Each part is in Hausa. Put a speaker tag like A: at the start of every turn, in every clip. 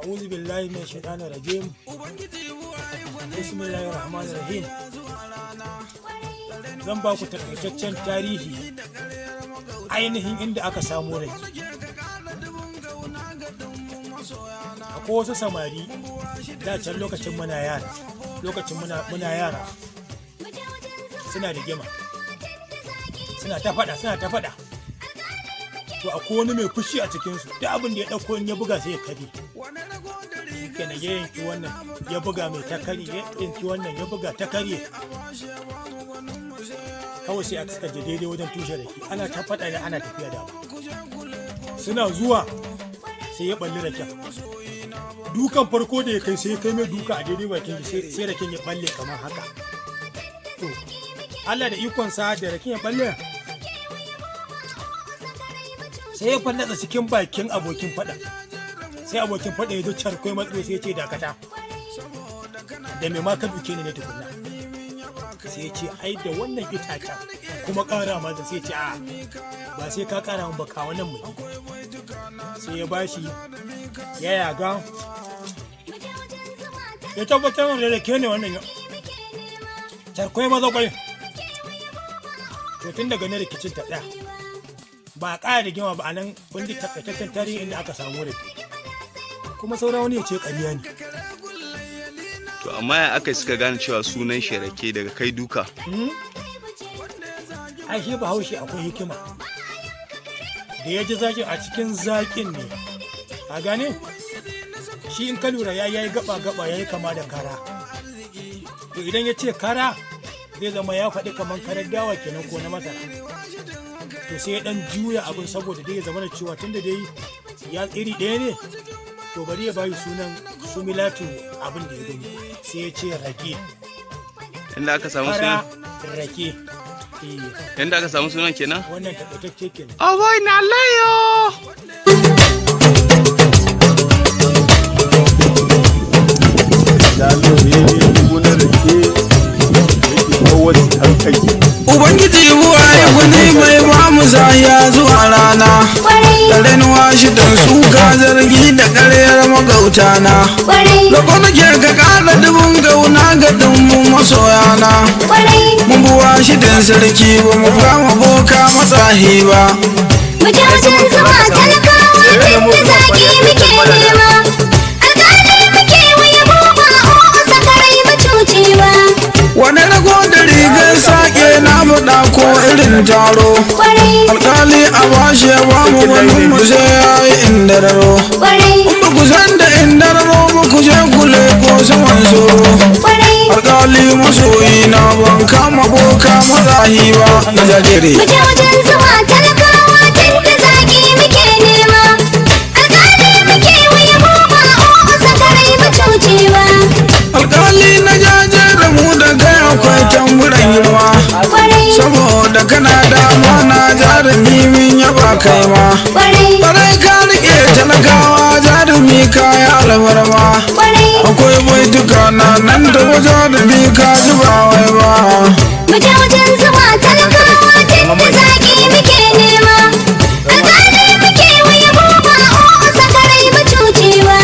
A: A'udhu billahi minash shaitanir rajim. Bismillahir rahmanir rahim. Zan ba ku takaitaccen tarihi ainihin inda aka samo rake. Akwai wasu samari da can lokacin muna yara, lokacin muna yara suna rigima. Suna ta faɗa, suna ta faɗa. To akwai wani mai fushi a cikinsu, duk abin da ya ɗauko in ya buga sai ya karye. Kenan ya yanki wannan ya buga mai ta karye, ya yanki wannan ya buga ta karye. Kawai sai aka suka je daidai wajen tushen rake, ana ta faɗa ne ana tafiya dama. Suna zuwa sai ya ɓalli raken. Dukan farko da ya kai sai ya kai mai duka a daidai bakin shi, sai raken ya ɓalle kamar haka. To Allah da ikonsa da raken ya ɓalle sai ya fallatsa cikin bakin abokin faɗa. Sai abokin faɗa ya zo charkwai matsayi sai ya ce dakata. Da me ma ka duke ni ne tukunna? Sai ya ce ai da wannan itacen kuma ƙara ma sai ya ce a ba sai ka ƙara min ba, kawo nan mu. Sai ya bashi ya yaga ya tabbatar da rake ne wannan charkwai maza kwai. To tun daga nan rikicin ta tsaya. Ba a ƙara rigima ba a nan. Kun ji takaitaccen tarihi inda aka samu rake. Kuma sauran wani ya ce ƙarya ne.
B: To amma ya aka suka gane cewa sunan shi rake daga kai duka?
A: Ai shi Bahaushe akwai hikima. Da ya ji zaƙin a cikin zaƙin ne. Ka gane? Shi in ka lura ya yi gaba gaba ya yi kama da kara. To idan ya ce kara zai zama ya faɗi kamar karar dawa kenan ko na masara. To sai ya ɗan juya abin saboda dai ya zama da cewa tunda dai ya iri ɗaya ne, to bari ya bayi sunan sumilatu abin da ya gani. Sai ya ce rake.
B: Inda aka samu
A: Kara
B: sunan?
A: rake. Eh,
B: Inda aka samu sunan kenan?
A: Wannan takaitacce kenan.
B: Awai na layo!
C: Ubangiji buwaye gwani mai ba mu ya zuwa rana. Daren Washington suka zargi da ƙaryar magauta na. Loko nake ka ƙara dubun gauna ga dumbun masoyana. Mun bi Washington sarki ba mu kama boka matsahi ba.
D: Mu je wajen zuwa talakawa tun da zaki muke nema. Alƙali muke wa yabo ba o'o sakarai macucewa.
C: Wani rago da rigar sake na faɗa ko irin taro. Alƙali a bashi ya ba mu wani mu sai ya yi indararo. In ba ku san da indararo ba ku je ku leko saman soro. Alƙali masoyi na ban kama boka mazahi ba na jajere.
D: Mu je wajen zuwa talakawa tun da zaki muke nema. Alƙali muke wa yabo ba o'o sakarai macucewa.
C: Alƙali na jajere mu da kai akwai tamburan girma. Saboda kana dama na jarumi min yaba kai ma. Kwarai ka riƙe talakawa jarumi ka yi alfarma. Akwai baituka na nan da jarumi ka ji ba wai ba.
D: Mu je wajen zuwa talakawa tun da zaki muke nema. Alƙali muke wa yabo ba o'o sakarai macucewa.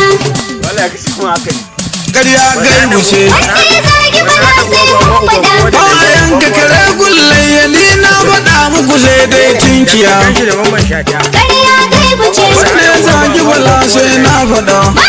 C: Ƙarya gaibu ce.
D: Wanda ya zagi bala sai mun faɗa.
C: Bayan ka kare gullayyali na faɗa muku sai dai tinkiya.
D: Ƙarya gaibu ce.
C: Wanda ya zagi bala sai na faɗa.
D: Ba